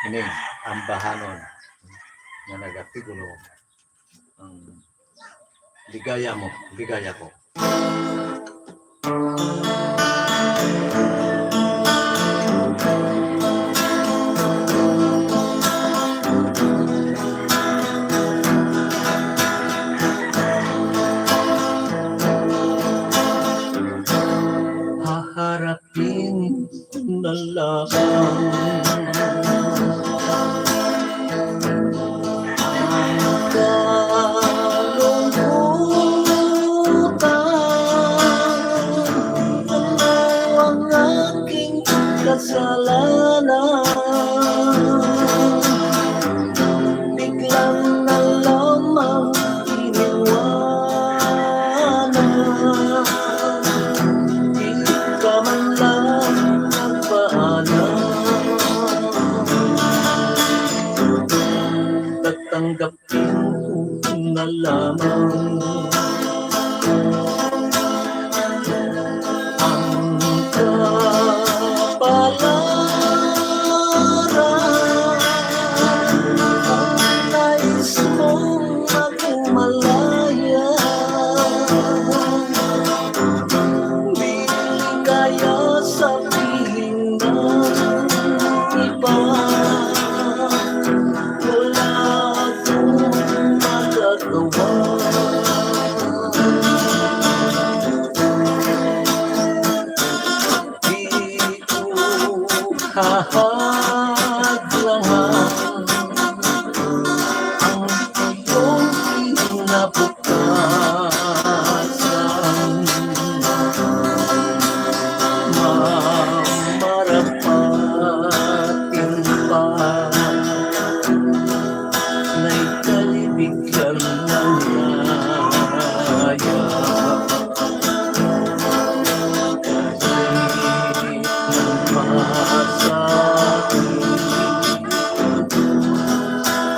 ining, ang bahanon nga nagatigulo ang ligaya mo, ligaya ko. Haharapin na lamang ang kalungkutan, ang aking kasalanan. Biglang na lamang iniwanan, di ka man lang nagpaalam. Tatanggapin ko na lamang ang kapalaran. Kung nais mong magmalaya, di kaya sabihin ng iba. Wala akong magagawa. Di ko hahadlangan ang iyong kinabukasan. Mamarapatin pa, may kalibigyan ng raya.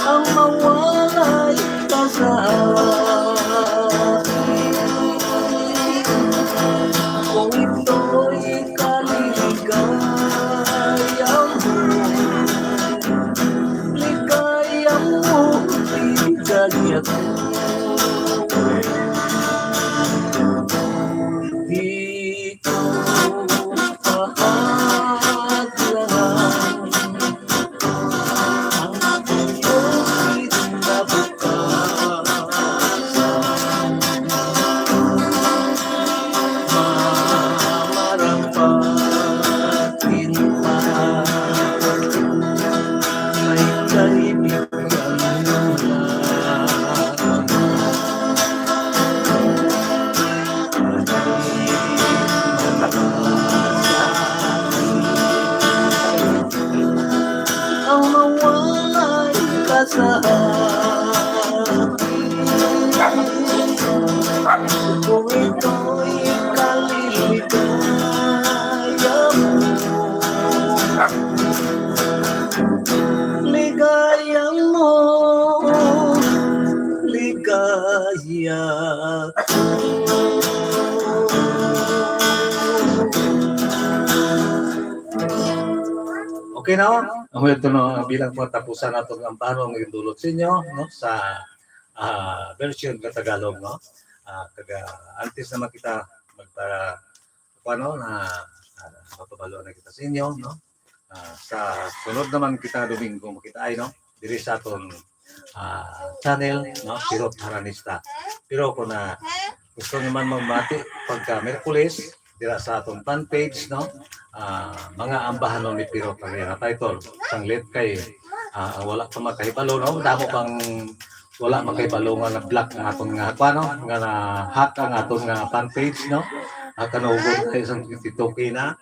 Ang mawalay ka sa akin, kung ito'y kaligayahan mo, ligaya mo, ligaya ko. Di ko pahadlangan ang iyong kinabukasan. Mamarapatin pa, may kaibigan mo na. Ang mawalay ka sa akin, kung ito'y kaligayahan mo, ligaya mo, ligaya ko. Okay na, ang ito no, bilang patapusan nato ang ambahan nga gindulot sa inyo, no, sa ah, version nga Tagalog, no? Ah, kaga antes naman kita magpara ano na ah, mapabalo na kita sa inyo, no? Ah, sa sunod naman kita Domingo makita ay, no? Diri sa aton ah, channel, no? Pirot Haranista. Pero kung na gusto niyo man magmati pagka Miyerkules, dira sa aton fan page, no? Ah, mga ambahanon ni Pirot ang iyang title. Sanglit kay ah, ang wala pa makahibalo, no? Damo pang wala makahibalo nga na-block ang aton nga kuan, no? Nga na-hack ang aton nga fan page, no? Ang kanugon kay isang twenty-two K na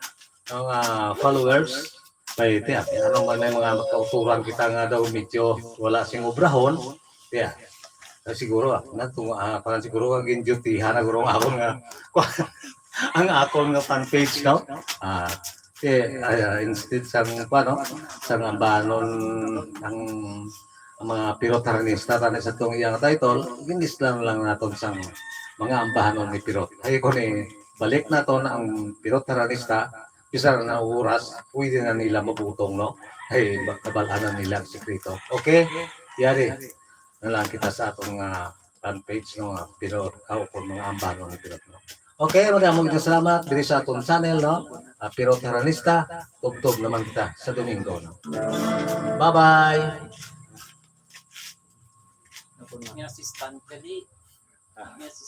ang ah, followers. Kay tiya, ano man may mga kauturan kita nga daw medyo wala sing obrahon. Tiya. Ah, siguro ah, nato ah, parang siguro ang ginjutihan na guro ang akon nga ang akon nga fan page, no? Ah, eh, ah, instead sang kuan, no? Sang ambahanon ang, ang mga Pirot Haranista tani sa tong iyang title, ginislan lang naton sang mga ambahanon ni Pirot. Ay ko ni balik naton ang Pirot Haranista, bisan na oras, pwede na nila mabutong, no? Ay, ba- kabal-anan nila ang sekreto. Okay? Yari. Na lang kita sa atong ah, fan page, no? Ah, pero ako kung mga ambahanon ni Pirot, no? Okay, madamog na salamat diri sa atong channel, no? Ah, Pirot Haranista, tubtob naman kita sa Domingo, no? Bye-bye! May assistant ka di. May assistant.